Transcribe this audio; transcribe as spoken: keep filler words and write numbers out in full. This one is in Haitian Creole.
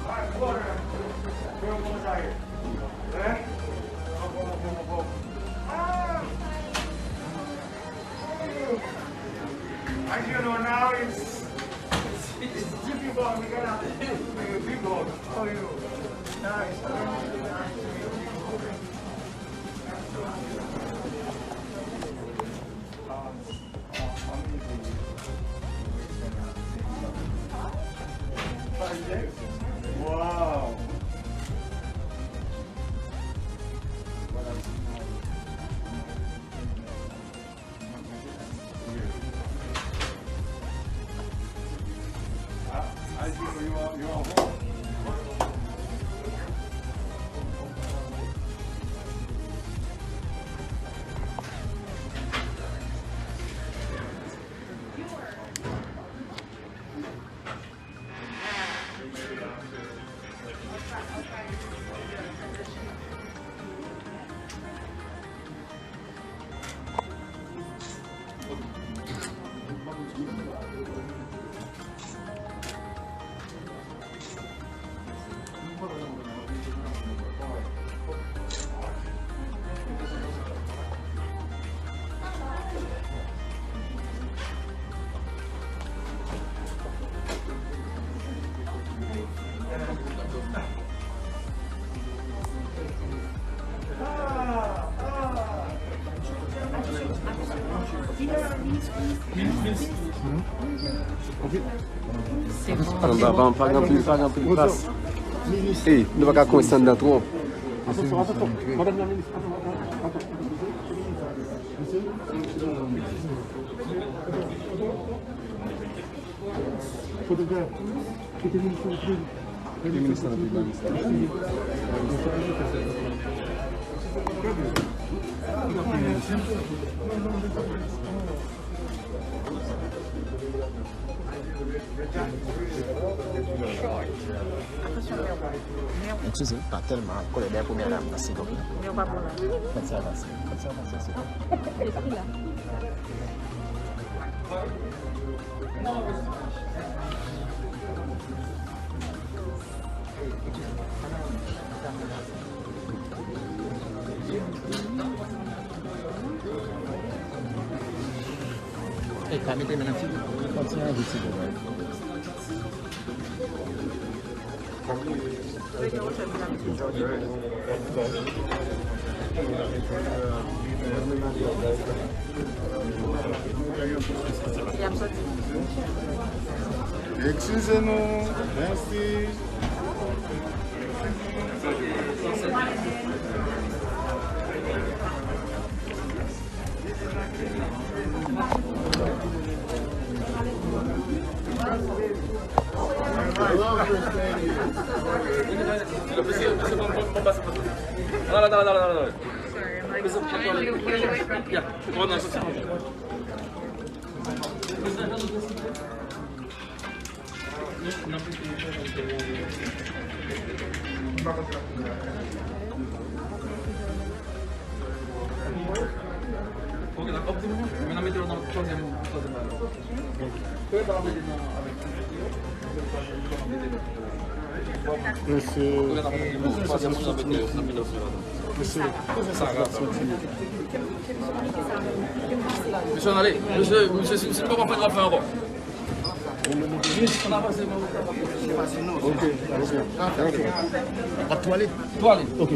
As you know now, it's, it's G P Ball. We got a big ball. How are you? Nice. Wow. Pa, pa, pa gen anpil, pa gen anpil plas. Ey, nou pa ka kwense anndan twòp. Fotograf. Kite minis la antre. Kite minis la antre, ba minis la. Eskize, pa tèlman ap kole dèyè premyè dam nan, silvouplè. Fè sa avanse, fè sa avanse, silvouplè. Ey, pa mete men nan figi. Kontinye anvi, silvouplè. Eskize nou. Mèsi. Mesye, mesye, mesye, ale, mesye, mesye, si, si nou pa konprann, n ap fè ankò. Ok, ok, ok. Ap tou ale? Tou ale. Ok.